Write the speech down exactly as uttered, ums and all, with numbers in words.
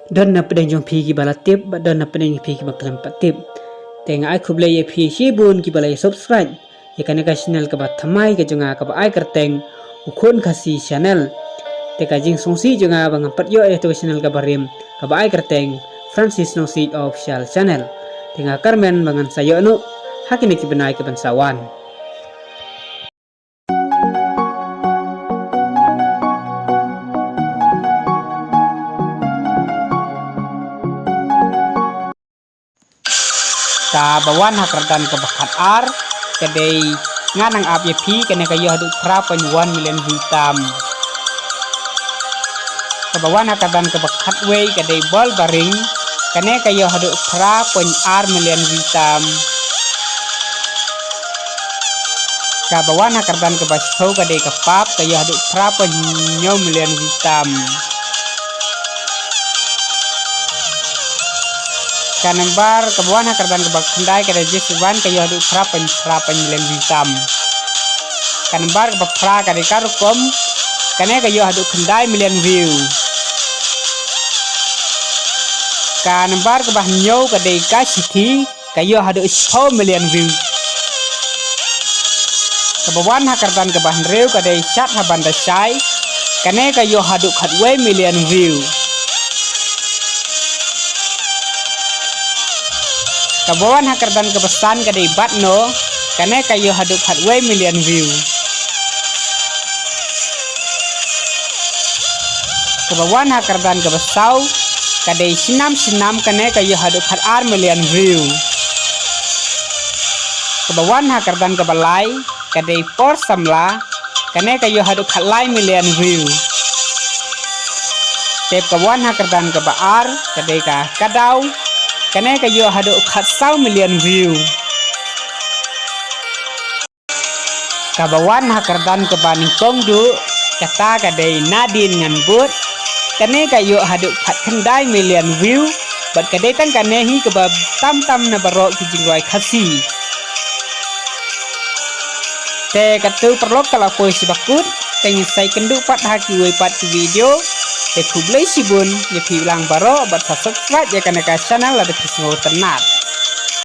Don na pdeng jong phi kiba la tip, bad don na pdeng jong phi kiba khlem pat tip. Te nga ai khublei ïa phi shibun kiba la subscribe ïa kane ka channel kaba thymmai ka jong nga kaba ai kyrteng U Khun Khasi Channel. Te ka jingsngewsih jong nga ba ngam pat ïoh ïa tu ka channel kaba rim kaba ai kyrteng Francis Nongsiej Official Channel. Te nga kyrmen ba ngan sa ïoh noh ha kine ki bnai kiban sa wan. Kaba wan ha kyrdan kaba khatar, ka dei nga nang ap ïa phi kane ka ïoh haduh phra point one million view tam. Kaba wan ha kyrdan kaba khatwei ka dei Bol Baring, kane ka ïoh haduh phra point ar million view tam. Kaba wan ha kyrdan kaba shiphew ka dei Ka Pap, ka ïoh haduh phra point hynñiew million view tam. Ka nambar kaba wan ha kyrdan kaba khyndai ka dei Jessivan, ka ïoh haduh phra point phra point million view tam. Ka nambar kaba phra ka dei Ka Rukom, kane ka ïoh haduh khyndai million view. Ka nambar kaba hynñiew ka dei Ka Shithi, ka ïoh haduh shiphew million view. Kaba wan ha kyrdan kaba hynriew ka dei Shat Haban Da Shai, kane ka ïoh haduh khatwei million view. Kaba wan ha kyrdan kaba san ka dei Batno, kane ka ïoh haduh khatwei million view. Kaba wan ha kyrdan kaba saw ka dei Shnam Shnam, kane ka ïoh haduh khatar million view. Kaba wan ha kyrdan kaba lai ka dei Por Samla, kane ka ïoh haduh khatlai million view. Te kaba wan ha kyrdan kaba ar ka dei Ka Kadaw, kane ka ïoh haduh khatsaw million view. Kaba wan ha kyrdan kaba nyngkong duh, kata ka dei Nadine Ngan Bud, kane ka ïoh haduh khatkhyndai million view, bad ka dei tang kane hi kaba tam tam na baroh ki jingrwai Khasi. Te katto paralok, ka la poi shi bakut, te ngin sa ïakynduh pat ha kiwei pat ki video. Te khublei shibun ïa phi lang baroh, bad sa subscribe ïa kane ka channel lada phi sngewtynnat.